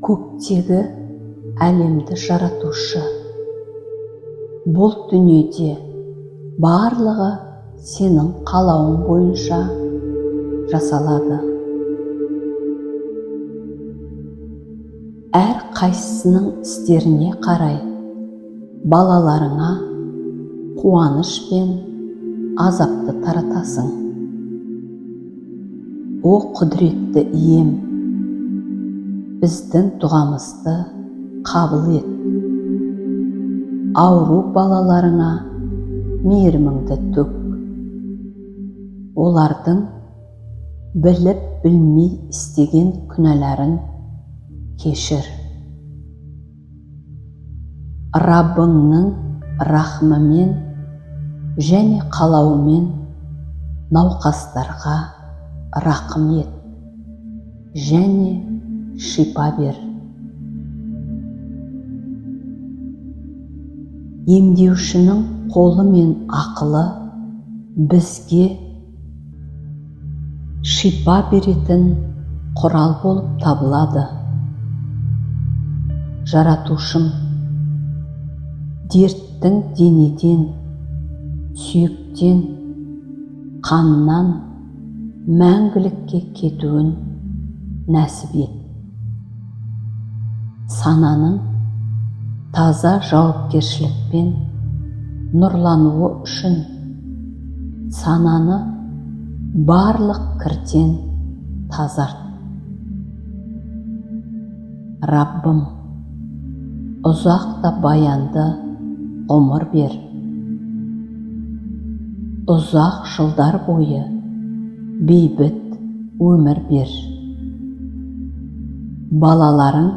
Көктегі әлемді жаратушы, бұл дүниеде барлығы сенің қалауың бойынша жасалады. Әр қайсысының істеріне қарай балаларыңа қуаныш пен азапты таратасың. О құдіретті ием, біздің дұғамызды қабыл ет. Ауру балаларыңа мейіріміңді төк. Олардың біліп білмей істеген күнәларын кешір. Раббыңның рахымымен және қалауымен науқастарға рақым ет және шипа бер. Емдеушінің қолы мен ақылы бізге шипа беретін құрал болып табылады. Жаратушым, дерттің денеден, сүйектен, қаннан мәңгілікке кетуін нәсіп ет. Сананың таза жауапкершілікпен нұрлануы үшін сананы барлық кірден тазарт. Раббым, ұзақ та баянды ғұмыр бер. Ұзақ жылдар бойы бейбіт өмір бер. Балаларың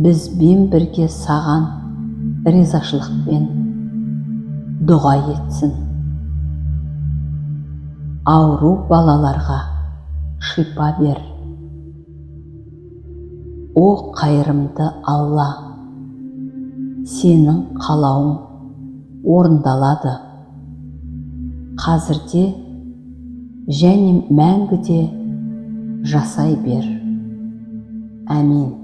бізбен бірге саған ризашылықпен дұға етсін. Ауру балаларға шипа бер. О қайырымды Алла, сенің қалауың орындалады. Қазірде және мәңгіде жасай бер. Әмин.